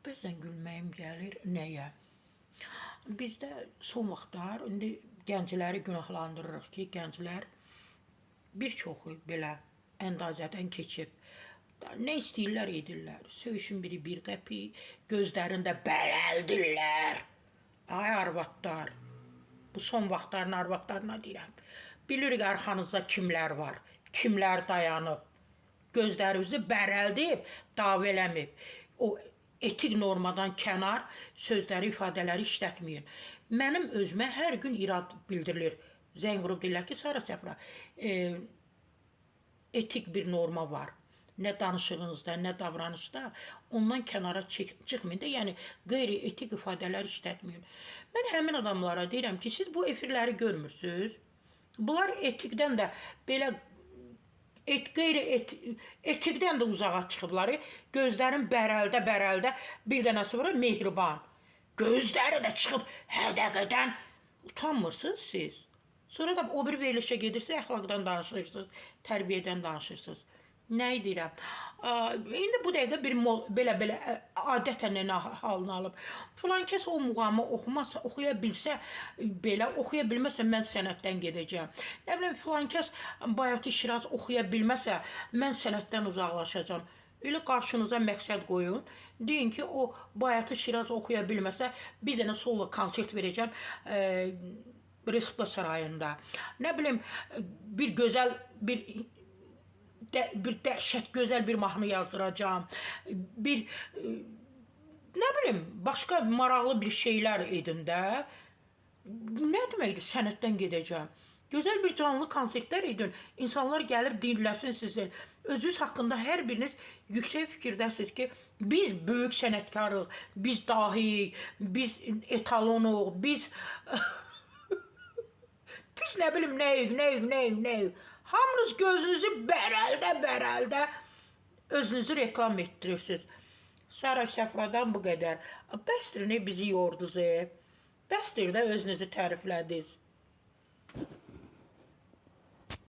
Bəzən gülməyim gəlir nəyə? Bizdə son vaxtlar indi gəncləri günahlandırırıq ki, gənclər bir çoxu belə əndazədən keçib. Nə istəyirlər edirlər. Söyüşün biri bir qəpik, gözlərində bərəldirlər. Ay arvadlar. Bu son vaxtların arvadlarına deyirəm. Bilirik arxanızda kimlər var, kimlər dayanıb. Gözlərinizi bərəldib, dava eləməyib. O etik normadan kənar sözləri, ifadələri işlətməyin. Mənim özümə hər gün irad bildirilir. Zəng vurub deyirlər ki, Sara Səfra, etik bir norma var. Nə danışığınızda, nə davranışda ondan kənara çıxmayın da, yəni qeyri-etik ifadələr işlətməyin. Mən həmin adamlara deyirəm ki, siz bu efirləri görmürsüz. Bunlar etikdən də belə qeyri-etikdən də uzağa çıxıblar. Gözlərin bərəldə-bərəldə bir dənəsi var, mehriban. Gözləri də çıxıb hədəqədən. Utanmırsınız siz. Sonra da o bir verilişə gedirsiniz, əxlaqdan danışırsınız, tərbiyədən danışırsınız. Nə deyirəm? İndi bu dəqiqə bir belə-belə adətən nə halını alıb. Filan kəs o muğamı oxumasa, oxuya bilsə, belə oxuya bilməsə mən sənətdən gedəcəm. Nə bilim, filan kəs Bayatı Şiraz oxuya bilməsə, mən sənətdən uzaqlaşacağam. Elə qarşınıza məqsəd qoyun. Deyin ki, o Bayatı Şiraz oxuya bilməsə, bir dənə solo konsert verəcəm Respublika Sarayında. Nə bilim, bir gözəl bir bir dəhşət gözəl bir mahnı yazdıracağam. Bir nə bilim, başqa maraqlı bir şeylər edin də. Nə deməkdir sənətdən gedəcəm? Gözəl bir canlı konsertlər edin. İnsanlar gəlib dinləsin sizi. Özünüz haqqında hər biriniz yüksək fikirdəsiniz ki, biz böyük sənətkarıq, biz dahiyik, biz etalonuq, biz biz nə bilim nəyik, nəyik, nəyik, nəyik. Hamınız gözünüzü bərəldə-bərəldə özünüzü reklam etdirirsiniz. Sara Səfradan bu qədər. Bəsdir, ne bizi yordunuz. Bəsdir də özünüzü təriflədiniz.